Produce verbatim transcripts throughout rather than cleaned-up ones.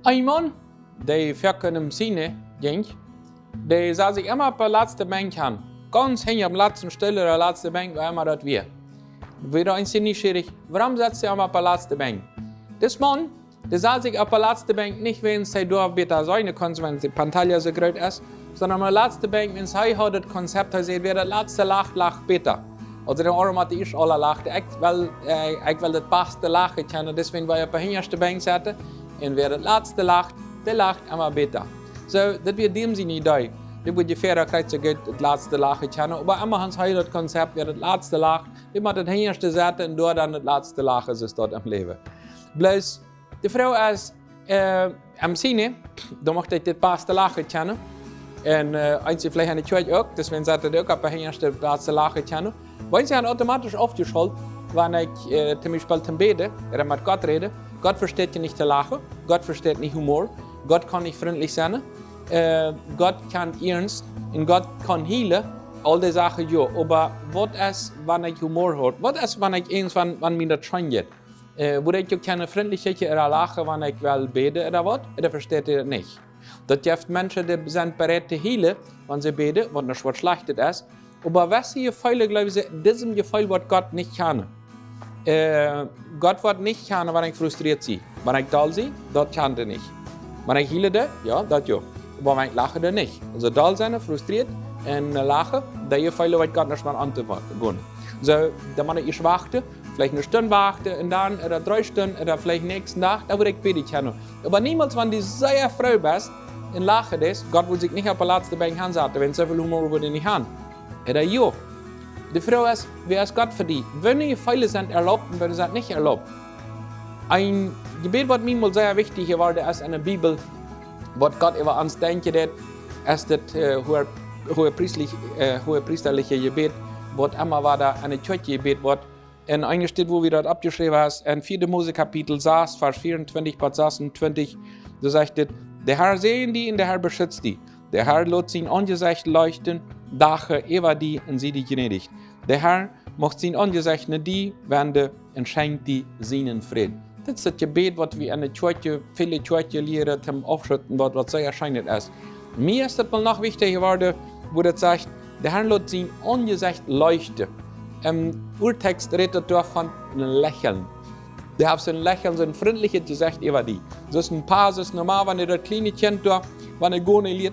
Een Maun, dee foaken em Cine jinkj, dee sad sikj emma opp de latste Benkj han. Gaunz hinjen opp dän latsten Stool ooda latste Benkj, wua emma daut wia. Wia eena nieschierich, wuarom setst du emma opp de latste Benkj? Dis Maun, dee sad sikj opp de latste Benkj nich wäajens hee doa bäta seenen kunn, wäajens de pantalla soo groot es, sonda opp de latste Benkj, wäajens hee haud daut Konzept, hee säd, wäa daut latste lacht, lacht bäta. Aulsoo de Oarm, dee ieescht aula lachten, ekj well, äh, ekj well daut baste Lachen kjennen, deswäajen well ekj opp de hinjaschte Benkj setten. Un wäa daut latste lacht, dee lacht emma bäta. Soo, daut wia däm siene Idee. Dee wudd je fäa kjrieen, soo goot daut latste Lachen kjennen, oba emma haud hee daut Konzept, wäa daut latste lacht, dee mott daut hinjaschte setten un doa dan daut latste Lachen, soo es daut em Läwen. Bloos, de Froag es, äh, em Cine, doa mucht ekj daut baste Lachen kjennen. Un, äh, eenje veleicht enne Kjoakj uk, deswäajen sat daut uk opp de hinjaschte Plaz to lachen kjennen. Wan see automatisch aufjeschalt, wan ekj, äh, toom Biespel toom Bäden, ooda met Gott räd, Gott vesteit je nich to lachen, Gott vesteit nich Humor, Gott kaun nich frintlich sennen, äh, Gott kaun iernst un Gott kaun heelen, aul dee Sachen, jo. Oba waut es, wan ekj Humor hab? Waut es, wan ekj irjentwan, wan mie daut scheen jeit? Äh, wudd ekj uk kjennen frintlich ooda lachen, wan ekj well bäden ooda waut? Ooda vesteit hee daut nich? Daut jeft Menschen, dee sent bereit to heelen, wan see bäden, waut nich waut Schlajchtet es. Oba wesse Jefeel, jleewen see, disem Jefeel woat Gott nich kjanen. Äh, Gott woat nich kjanen, wan ekj frustriert sie. Wan ekj doll sie, daut kjant hee nich. Wan ekj heele, jo, daut jo. Oba wan ekj lache, dan nich. Aulsoo doll sennen, frustriert un lachen, dee Jefeele woat Gott nich mea auntogonen. Soo, dan mott ekj ieescht wachten, veleicht eene Stund wachten un dan, ooda dree Stunden, ooda veleicht näakjsten Dach, dan wudd ekj bäden kjennen. Oba niemols, wan du sea froo best un lachen deist, Gott wudd sikj nich opp de latste Benkj hansaten, wäajens soo väl Humor wudd hee nich han. Ooda jo. De Froag es, wäa es Gott fa die? Wanea Jefeele sent erlaubt un wanea sent nich erlaubt? Een Jebäd, waut mie mol sea wichtich jeworden es enne Bibel, waut Gott äwa ons denkjen deit, es daut, äh, hoo-, hoogepriestlich-, äh, hoogepriestaliche Jebäd, waut emma wada enne Kjoakj jebät woat. Un eene Städ, wua wie daut oppjeschräwen haben, en vieede Mose Kapitel sas, Varsch vieruntwintich bat sasuntwintich, doa sajcht et: „De Herr säajen die un de Herr beschutzt die. De Herr lot sien Aunjesecht leuchten, dache äwa die un sie die jnädich. De Herr mucht sien Aunjesecht no die wenden un schenkjt die sienen Fräd.“ Dit es daut Jebäd, waut wie enne Kjoakj, väle Kjoakjen lieren, toom Aufschluten, waut, waut sea scheen es. Mie es daut mol noch wichtich jeworden, wua daut sajcht: „De Herr lot sien Aunjesecht leuchten.“ Em Urtext rät daut doa von een Lächeln. Dee haft soon Lächeln, soon frintlichet Jesecht äwa die. Soo aus een Papa, soo aus Mama, wan daut kjliene Kjint doa, wan et gonen lieet,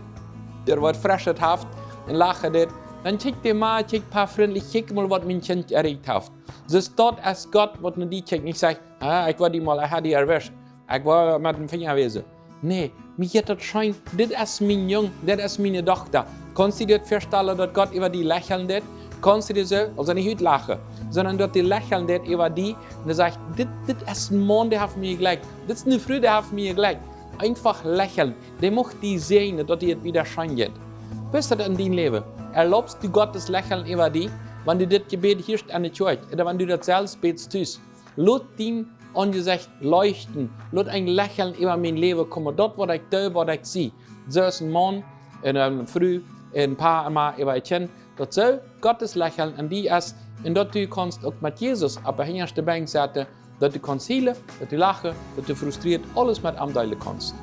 dee waut Freschet haft un lachen deit, dan kjikjt dee Mama, kjikjt Papa frintlich, kjikj mol, waut mien Kjint erreicht haft. Soo es daut, aus Gott, waut no die kjikjt, nich sajcht: „Ah, ekj woa die mol, ekj hab die erwischt. Ekj woa met dän Finja wiesen.“ Nä, mie jeit daut scheen, dit es mien Jung, dit es miene Dochta. Kaust du die daut väastalen, daut Gott äwa die lächeln deit? Kaust du die soo, aulsoo nich utlachen, sonda daut dee lächeln deit äwa die un dee sajcht: „Dit, dit es een Maun, dee haft mie jejlikjt. Dit es eene Fru, dee haft mie jejlikjt.“ Eefach lächeln. Dee mucht die säajnen, daut die et wada scheen jeit. Woo es daut en dien Läwen? Erlaubst du Gott daut Lächeln äwa die, wan du dit Jebäd hieescht enne Kjoakj, ooda wan du daut selfst bätst tus? Lot dien Aunjesecht leuchten. Lot een Lächeln äwa mien Läwen komen. Daut, waut ekj doo, waut ekj sie. Soo aus een Maun un eene Fru, een Papa, Mama, äwa een Kjint. Daut soo Gott sien Lächeln aun die es. Un daut du kaust uk met Jesus opp de hinjaschte Benkj setten. Daut du kaust heelen, daut du lachen, daut du frustriert, aules met am deelen kaust.